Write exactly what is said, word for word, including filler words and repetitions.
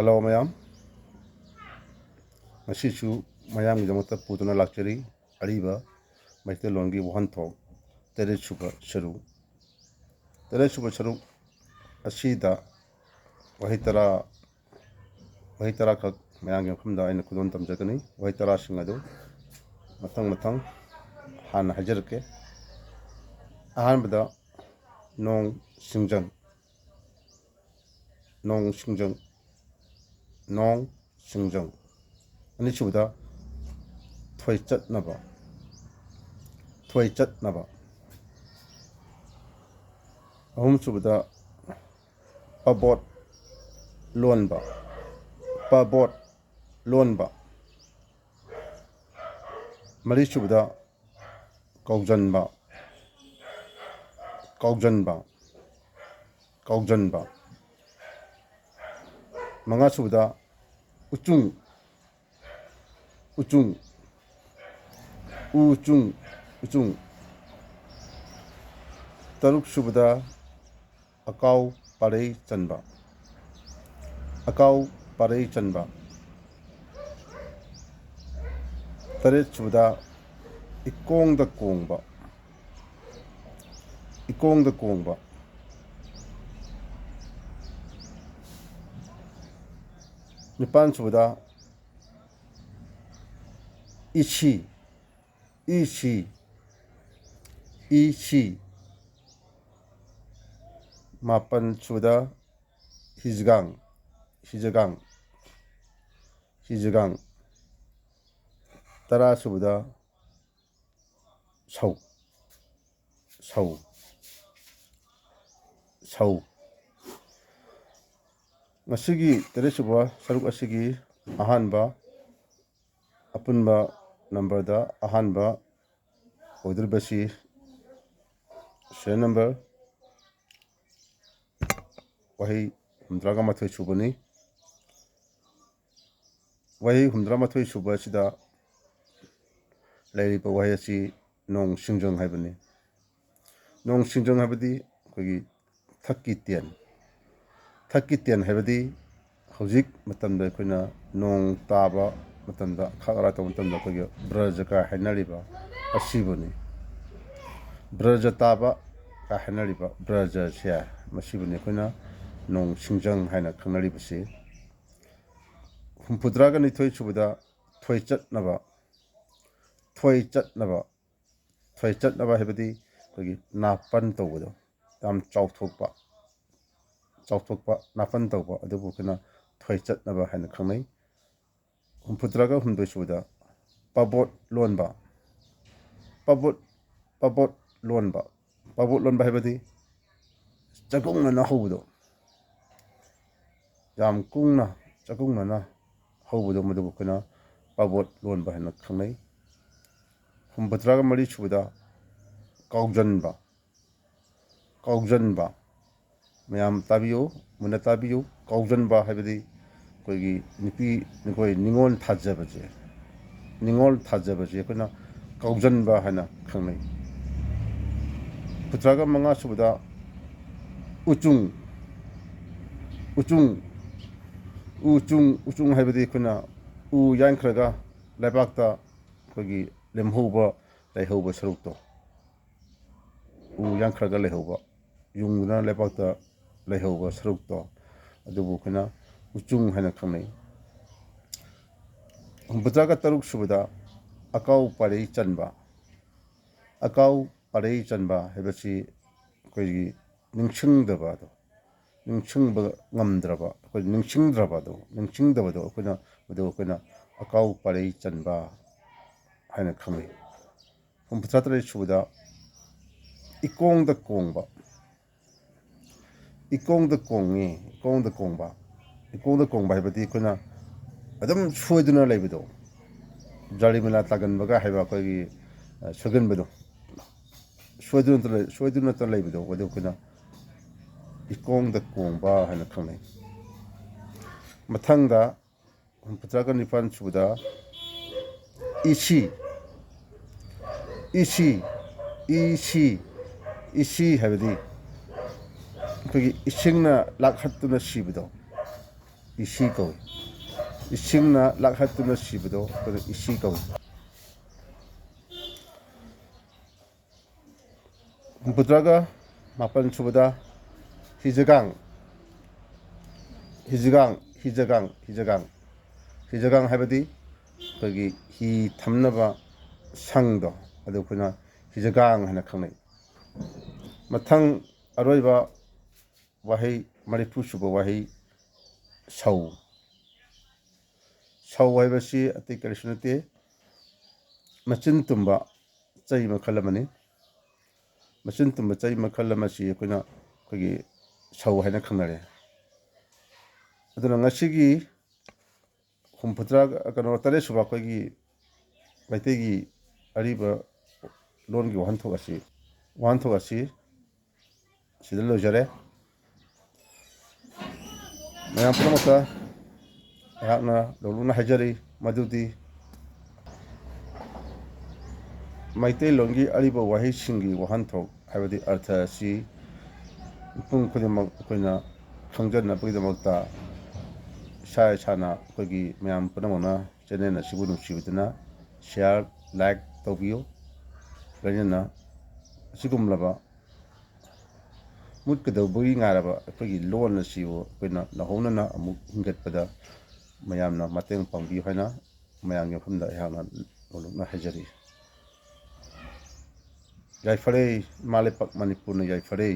Hello ꯃꯌꯥꯝ, ꯉꯁꯤꯁꯨ ꯃꯌꯥꯝꯒꯤꯗꯃꯛꯇ ꯄꯨꯗꯨꯅ ꯂꯥꯛꯆꯔꯤ ꯑꯔꯤꯕ ꯃꯩꯇꯩꯂꯣꯟꯒꯤ ꯋꯥꯍꯟꯊꯣꯛ ꯇꯔꯦꯠ ꯁꯨꯕ ꯁꯔꯨꯛ꯫ ꯇꯔꯦꯠ ꯁꯨꯕ ꯁꯔꯨꯛ ꯑꯁꯤꯗ ꯋꯥꯍꯩ ꯇꯔꯥ, ꯋꯥꯍꯩ ꯇꯔꯥꯈꯛ ꯃꯌꯥꯝꯒꯤ ꯃꯐꯝꯗ ꯑꯩꯅ ꯈꯨꯗꯣꯜ ꯇꯝꯖꯒꯅꯤ꯫ ꯋꯥꯍꯩ ꯇꯔꯥꯁꯤꯡ ꯑꯗꯨ ꯃꯊꯪ ꯃꯊꯪ ꯍꯥꯟꯅ ꯍꯥꯏꯖꯔꯛꯀꯦ꯫ ꯑꯍꯥꯟꯕꯗ ꯅꯣꯡ ꯁꯤꯡꯖꯪ, ꯅꯣꯡ ꯁꯤꯡꯖꯪ, ꯅꯣꯡ ꯁꯤꯡꯖꯪ꯫ ꯑꯅꯤꯁꯨꯕꯗ ꯊꯣꯏꯆꯠꯅꯕ, ꯊꯣꯏꯆꯠꯅꯕ꯫ ꯑꯍꯨꯝꯁꯨꯕꯗ ꯄꯕꯣꯠ ꯂꯣꯟꯕ, ꯄꯕꯣꯠ ꯂꯣꯟꯕ꯫ ꯃꯔꯤꯁꯨꯕꯗ ꯀꯥꯎꯖꯟꯕ, ꯀꯥꯎꯖꯟꯕ, ꯀꯥꯎꯖꯟꯕ꯫ ꯃꯉꯥꯁꯨꯕꯗ ꯎꯆꯨꯡ, ꯎꯆꯨꯡ, ꯎꯆꯨꯡ, ꯎꯆꯨꯡ꯫ ꯇꯔꯨꯛꯁꯨꯕꯗ ꯑꯀꯥꯎ ꯄꯥꯔꯩ ꯆꯟꯕ, ꯑꯀꯥꯎ ꯄꯥꯔꯩ ꯆꯟꯕ꯫ ꯇꯔꯦꯠꯁꯨꯕꯗ ꯏꯀꯣꯡꯗ ꯀꯣꯡꯕ, ꯏꯀꯣꯡꯗ ꯀꯣꯡꯕ꯫ ꯅꯤꯄꯥꯟꯁꯨꯕꯗ ꯏꯁꯤ, ꯏꯁꯤ, ꯏꯁꯤ꯫ ꯃꯥꯄꯟꯁꯨꯕꯗ ꯍꯤꯖꯒꯥꯡ, ꯍꯤꯖꯒꯥꯡ, ꯍꯤꯖꯒꯥꯡ꯫ ꯇꯔꯥꯁꯨꯕꯗ ꯁꯧ, ꯁꯧ, ꯁꯧ꯫ ꯉꯁꯤꯒꯤ ꯇꯔꯦꯠꯁꯨꯕ ꯁꯔꯨꯛ ꯑꯁꯤꯒꯤ ꯑꯍꯥꯟꯕ ꯑꯄꯨꯟꯕ ꯅꯝꯕꯔꯗ ꯑꯍꯥꯟꯕ ꯑꯣꯏꯗꯧꯔꯤꯕꯁꯤ ꯁꯤꯔꯤꯌꯦꯜ ꯅꯝꯕꯔ ꯋꯥꯍꯩ ꯍꯨꯝꯗ꯭ꯔꯥꯒ ꯃꯥꯊꯣꯏ ꯁꯨꯕꯅꯤ꯫ ꯋꯥꯍꯩ ꯍꯨꯝꯗ꯭ꯔꯥ ꯃꯥꯊꯣꯏ ꯁꯨꯕ ꯑꯁꯤꯗ ꯂꯩꯔꯤꯕ ꯋꯥꯍꯩ ꯑꯁꯤ ꯅꯣꯡ ꯁꯤꯡꯖꯪ ꯍꯥꯏꯕꯅꯤ꯫ ꯅꯣꯡ ꯁꯤꯡꯖꯪ ꯍꯥꯏꯕꯗꯤ ꯑꯩꯈꯣꯏꯒꯤ ꯊꯛꯀꯤ ꯇꯦꯟ, ꯊꯛꯀꯤ ꯇꯦꯟ ꯍꯥꯏꯕꯗꯤ ꯍꯧꯖꯤꯛ ꯃꯇꯝꯗ ꯑꯩꯈꯣꯏꯅ ꯅꯣꯡ ꯇꯥꯕ ꯃꯇꯝꯗ, ꯑꯈꯥꯛ ꯑꯔꯥꯛ ꯇꯧꯕ ꯃꯇꯝꯗ ꯑꯩꯈꯣꯏꯒꯤ ꯕ꯭ꯔꯖ ꯀꯥꯏ ꯍꯥꯏꯅꯔꯤꯕ ꯑꯁꯤꯕꯨꯅꯤ꯫ ꯕ꯭ꯔꯖ ꯇꯥꯕ ꯀꯥꯏ ꯍꯥꯏꯅꯔꯤꯕ ꯕ꯭ꯔꯖꯁꯦ, ꯃꯁꯤꯕꯨꯅꯤ ꯑꯩꯈꯣꯏꯅ ꯅꯣꯡ ꯁꯤꯡꯖꯪ ꯍꯥꯏꯅ ꯈꯪꯅꯔꯤꯕꯁꯤ꯫ ꯍꯨꯝꯐꯨꯇꯔꯥꯒ ꯅꯤꯊꯣꯏ ꯁꯨꯕꯗ ꯊꯣꯏꯆꯠꯅꯕ, ꯊꯣꯏꯆꯠꯅꯕ, ꯊꯣꯏꯆꯠꯅꯕ ꯍꯥꯏꯕꯗꯤ ꯑꯩꯈꯣꯏꯒꯤ ꯅꯥꯄꯟ ꯇꯧꯕꯗꯣ, ꯌꯥꯝ ꯆꯥꯎꯊꯣꯛꯄ, ꯆꯥꯎꯊꯣꯛꯄ, ꯅꯥꯄꯟ ꯇꯧꯕ, ꯑꯗꯨꯕꯨ ꯑꯩꯈꯣꯏꯅ ꯊꯣꯏꯆꯠꯅꯕ ꯍꯥꯏꯅ ꯈꯪꯅꯩ꯫ ꯍꯨꯝꯐꯨꯇꯔꯥꯒ ꯍꯨꯝꯗꯣꯏ ꯁꯨꯕꯗ ꯄꯥꯕꯣꯠ ꯂꯣꯟꯕ, ꯄꯥꯕꯣꯠ, ꯄꯥꯕꯣꯠ ꯂꯣꯟꯕ, ꯄꯥꯕꯣꯠ ꯂꯣꯟꯕ ꯍꯥꯏꯕꯗꯤ ꯆꯒꯨꯡꯅꯅ ꯍꯧꯕꯗꯣ, ꯌꯥꯝ ꯀꯨꯡꯅ, ꯆꯒꯨꯡꯅꯅ ꯍꯧꯕꯗꯣ, ꯃꯗꯨꯕꯨ ꯑꯩꯈꯣꯏꯅ ꯄꯥꯕꯣꯠ ꯂꯣꯟꯕ ꯍꯥꯏꯅ ꯈꯪꯅꯩ꯫ ꯍꯨꯝꯐꯨꯇꯔꯥꯒ ꯃꯔꯤ ꯁꯨꯕꯗ ꯀꯥꯎꯖꯟꯕ, ꯀꯥꯎꯖꯟꯕ꯫ ꯃꯌꯥꯝ ꯇꯥꯕꯤꯌꯨ, ꯃꯨꯟꯅ ꯇꯥꯕꯤꯌꯨ꯫ ꯀꯥꯎꯖꯟꯕ ꯍꯥꯏꯕꯗꯤ ꯑꯩꯈꯣꯏꯒꯤ ꯅꯨꯄꯤ, ꯑꯩꯈꯣꯏ ꯅꯤꯉꯣꯜ ꯊꯥꯖꯕꯁꯦ, ꯅꯤꯉꯣꯜ ꯊꯥꯖꯕꯁꯦ ꯑꯩꯈꯣꯏꯅ ꯀꯥꯎꯖꯟꯕ ꯍꯥꯏꯅ ꯈꯪꯅꯩ꯫ ꯍꯨꯝꯐꯨꯇꯔꯥꯒ ꯃꯉꯥ ꯁꯨꯕꯗ ꯎꯆꯨꯡ, ꯎꯆꯨꯡ, ꯎꯆꯨꯡ, ꯎꯆꯨꯡ ꯍꯥꯏꯕꯗꯤ ꯑꯩꯈꯣꯏꯅ ꯎ ꯌꯥꯟꯈ꯭ꯔꯒ ꯂꯩꯕꯥꯛꯇ ꯑꯩꯈꯣꯏꯒꯤ ꯂꯦꯝꯍꯧꯕ, ꯂꯩꯍꯧꯕ ꯁꯔꯨꯛꯇꯣ, ꯎ ꯌꯥꯟꯈ꯭ꯔꯒ ꯂꯩꯍꯧꯕ, ꯌꯨꯡꯗꯨꯅ ꯂꯩꯕꯥꯛꯇ ꯂꯩꯍꯧꯕ ꯁꯔꯨꯛꯇꯣ, ꯑꯗꯨꯕꯨ ꯑꯩꯈꯣꯏꯅ ꯎꯆꯨꯡ ꯍꯥꯏꯅ ꯈꯪꯅꯩ꯫ ꯍꯨꯝꯐꯨꯇꯔꯥꯒ ꯇꯔꯨꯛ ꯁꯨꯕꯗ ꯑꯀꯥꯎ ꯄꯥꯔꯩ ꯆꯟꯕ꯫ ꯑꯀꯥꯎ ꯄꯥꯔꯩ ꯆꯟꯕ ꯍꯥꯏꯕꯁꯤ ꯑꯩꯈꯣꯏꯒꯤ ꯅꯤꯡꯁꯤꯡꯗꯕ ꯑꯗꯣ, ꯅꯤꯡꯁꯤꯡꯕ ꯉꯝꯗ꯭ꯔꯕ, ꯑꯩꯈꯣꯏ ꯅꯤꯡꯁꯤꯡꯗ꯭ꯔꯕ ꯑꯗꯣ, ꯅꯤꯡꯁꯤꯡꯗꯕꯗꯣ ꯑꯩꯈꯣꯏꯅ, ꯃꯗꯨ ꯑꯩꯈꯣꯏꯅ ꯑꯀꯥꯎ ꯄꯥꯔꯩ ꯆꯟꯕ ꯍꯥꯏꯅ ꯈꯪꯅꯩ꯫ ꯍꯨꯝꯐꯨꯇꯔꯥ ꯇꯔꯦꯠ ꯁꯨꯕꯗ ꯏꯀꯣꯡꯗ ꯀꯣꯡꯕ, ꯏꯀꯣꯡꯗ ꯀꯣꯡꯉꯤ, ꯏꯀꯣꯡꯗ ꯀꯣꯡꯕ, ꯏꯀꯣꯡꯗ ꯀꯣꯡꯕ ꯍꯥꯏꯕꯗꯤ ꯑꯩꯈꯣꯏꯅ ꯑꯗꯨꯝ ꯁꯣꯏꯗꯨꯅ ꯂꯩꯕꯗꯣ, ꯖꯥꯔꯤ ꯃꯦꯂꯥ ꯇꯥꯒꯟꯕꯒ ꯍꯥꯏꯕ ꯑꯩꯈꯣꯏꯒꯤ, ꯑ, ꯁꯣꯏꯒꯟꯕꯗꯣ, ꯁꯣꯏꯗꯨꯅ ꯂꯩ-, ꯁꯣꯏꯗꯨꯅꯇ ꯂꯩꯕꯗꯣ, ꯑꯗꯨ ꯑꯩꯈꯣꯏꯅ ꯏꯀꯣꯡꯗ ꯀꯣꯡꯕ ꯍꯥꯏꯅ ꯈꯪꯅꯩ꯫ ꯃꯊꯪꯗ ꯍꯨꯝꯐꯨꯇꯔꯥꯒ ꯅꯤꯄꯥꯟ ꯁꯨꯕꯗ ꯏꯁꯤ, ꯏꯁꯤ, ꯏꯁꯤ, ꯏꯁꯤ ꯍꯥꯏꯕꯗꯤ ꯑꯩꯈꯣꯏꯒꯤ ꯏꯁꯤꯡꯅ ꯂꯥꯛꯍꯠꯇꯨꯅ ꯁꯤꯕꯗꯣ, ꯏꯁꯤ ꯀꯧꯏ꯫ ꯏꯁꯤꯡꯅ ꯂꯥꯛꯍꯠꯇꯨꯅ ꯁꯤꯕꯗꯣ ꯑꯩꯈꯣꯏꯅ ꯏꯁꯤ ꯀꯧꯏ꯫ ꯍꯨꯝꯐꯨꯇꯔꯥꯒ ꯃꯥꯄꯟ ꯁꯨꯕꯗ ꯍꯤꯖꯒꯥꯡ, ꯍꯤꯖꯒꯥꯡ, ꯍꯤꯖꯒꯥꯡ, ꯍꯤꯖꯒꯥꯡ, ꯍꯤꯖꯒꯥꯡ ꯍꯥꯏꯕꯗꯤ ꯑꯩꯈꯣꯏꯒꯤ ꯍꯤ ꯊꯝꯅꯕ ꯁꯪꯗꯣ, ꯑꯗꯨ ꯑꯩꯈꯣꯏꯅ ꯍꯤꯖꯒꯥꯡ ꯍꯥꯏꯅ ꯈꯪꯅꯩ꯫ ꯃꯊꯪ ꯑꯔꯣꯏꯕ ꯋꯥꯍꯩ, ꯃꯔꯤꯐꯨ ꯁꯨꯕ ꯋꯥꯍꯩ, ꯁꯧ꯫ ꯁꯧ ꯍꯥꯏꯕꯁꯤ ꯑꯇꯩ ꯀꯔꯤꯁꯨ ꯅꯠꯇꯦ, ꯃꯆꯤꯟ ꯇꯨꯝꯕ ꯆꯩ ꯃꯈꯜ ꯑꯃꯅꯤ꯫ ꯃꯆꯤꯟ ꯇꯨꯝꯕ ꯆꯩ ꯃꯈꯜ ꯑꯃꯁꯤ ꯑꯩꯈꯣꯏꯅ, ꯑꯩꯈꯣꯏꯒꯤ ꯁꯧ ꯍꯥꯏꯅ ꯈꯪꯅꯔꯦ꯫ ꯑꯗꯨꯅ ꯉꯁꯤꯒꯤ ꯍꯨꯝꯐꯨꯇꯔꯥ, ꯀꯩꯅꯣ, ꯇꯔꯦꯠ ꯁꯨꯕ ꯑꯩꯈꯣꯏꯒꯤ ꯃꯩꯇꯩꯒꯤ ꯑꯔꯤꯕ ꯂꯣꯟꯒꯤ ꯋꯥꯍꯟꯊꯣꯛ ꯑꯁꯤ, ꯋꯥꯍꯟꯊꯣꯛ ꯑꯁꯤ ꯁꯤꯗ ꯂꯣꯏꯖꯔꯦ꯫ ꯃꯌꯥꯝ ꯄꯨꯝꯅꯃꯛꯇ ꯑꯩꯍꯥꯛꯅ ꯂꯧꯂꯨꯅ ꯍꯥꯏꯖꯔꯤ ꯃꯗꯨꯗꯤ ꯃꯩꯇꯩꯂꯣꯟꯒꯤ ꯑꯔꯤꯕ ꯋꯥꯍꯩꯁꯤꯡꯒꯤ ꯋꯥꯍꯟꯊꯣꯛ ꯍꯥꯏꯕꯗꯤ ꯑꯔꯊ ꯑꯁꯤ ꯃꯤꯄꯨꯝ ꯈꯨꯗꯤꯡꯃꯛ ꯑꯩꯈꯣꯏꯅ ꯈꯪꯖꯅꯕꯒꯤꯗꯃꯛꯇ ꯏꯁꯥ ꯏꯁꯥꯅ ꯑꯩꯈꯣꯏꯒꯤ ꯃꯌꯥꯝ ꯄꯨꯝꯅꯃꯛꯅ ꯆꯦꯅꯦꯜ ꯑꯁꯤꯕꯨ ꯅꯨꯡꯁꯤꯕꯤꯗꯨꯅ ꯁꯤꯌꯥꯔ, ꯂꯥꯏꯛ ꯇꯧꯕꯤꯌꯨ꯫ ꯂꯣꯏꯅꯅ ꯑꯁꯤꯒꯨꯝꯂꯕ ꯃꯨꯠꯀꯗꯧꯕꯒꯤ ꯉꯥꯏꯔꯕ ꯑꯩꯈꯣꯏꯒꯤ ꯂꯣꯟ ꯑꯁꯤꯕꯨ ꯑꯩꯈꯣꯏꯅ ꯅꯧꯍꯧꯅꯅ ꯑꯃꯨꯛ ꯍꯤꯡꯒꯠꯄꯗ ꯃꯌꯥꯝꯅ ꯃꯇꯦꯡ ꯄꯥꯡꯕꯤꯌꯨ ꯍꯥꯏꯅ ꯃꯌꯥꯝꯒꯤ ꯃꯐꯝꯗ ꯑꯩꯍꯥꯛꯅ ꯅꯣꯂꯨꯛꯅ ꯍꯥꯏꯖꯔꯤ꯫ ꯌꯥꯏꯐꯔꯦ, ꯏꯃꯥ ꯂꯩꯄꯥꯛ ꯃꯅꯤꯄꯨꯔꯅ ꯌꯥꯏꯐꯔꯦ꯫